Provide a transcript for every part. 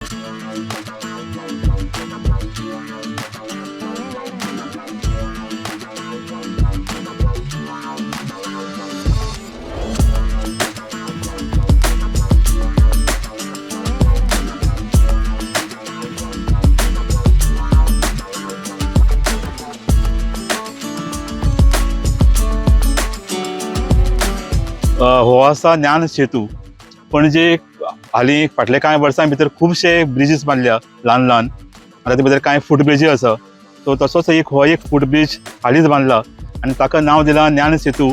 हो आसा ज्ञान सेतू. पणजे हालीं फाटल्या कांय वर्सां भितर खुबशे ब्रिजीस बांदल्या ल्हान ल्हान. आतां ते भितर कांय फूट ब्रिजी आसा. सो तसोच एक हो एक फूट ब्रीज हालींच बांदला आनी ताका नांव दिलां ज्ञान सेतू.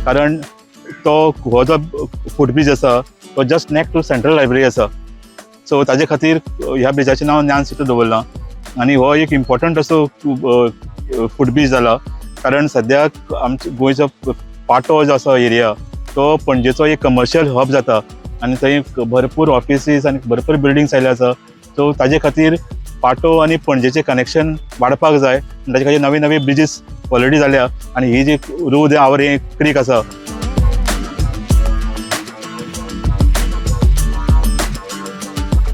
कारण तो हो जो फूट ब्रीज आसा तो just next to central library आसा. सो ताजे खातीर ह्या ब्रिजाचें नांव ज्ञान सेतू दवरलां आनी हो एक इम्पॉर्टंट असो फूट ब्रीज जाला, कारण सद्याक आमचो गोंयचो पाटो जो आसा एरिया तो पणजेचो एक कमर्शियल हब जाता आनी थंय भरपूर ऑफिसीस आनी भरपूर बिल्डिंग्स आयिल्ले आसा. सो ताजे खातीर पाटो आनी पणजेचें कनेक्शन वाडपाक जाय आनी ताजे खातीर नवी नवी ब्रिजीस ऑलरेडी जाल्या. आनी ही जी रू दे आवरे क्रीक आसा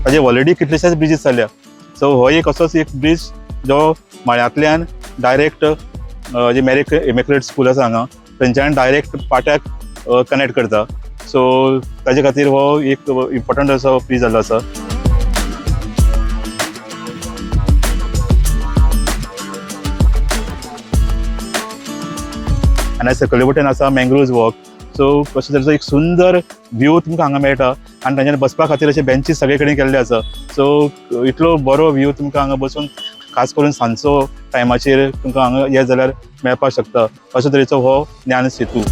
ताजे ऑलरेडी कितलेशेच ब्रिजीस जाल्या. सो हो एक असोच एक ब्रीज जो मळ्यांतल्यान डायरेक्ट जे मेरी इमेक्युलेट स्कूल आसा हांगा थंयच्यान डायरेक्ट पाट्याक कनेक्ट करता. सो ताजे खातीर हो एक इम्पॉर्टंट असो ब्रीज जाल्लो आसा. आनी सकयले वटेन आसा मँग्रोव्ज वॉक. सो कशें तरेचो एक सुंदर व्यू तुमकां हांगा मेळटा आनी तांच्यानी बसपा खातीर अशे बेंचीस सगळे कडेन केल्ले आसा. सो इतलो बरो व्यू तुमकां हांगा बसून खास करून सांजचो टायमाचेर तुमकां हांगा येत जाल्यार मेळपाक शकता. अशे तरेचो हो ज्ञान सेतू.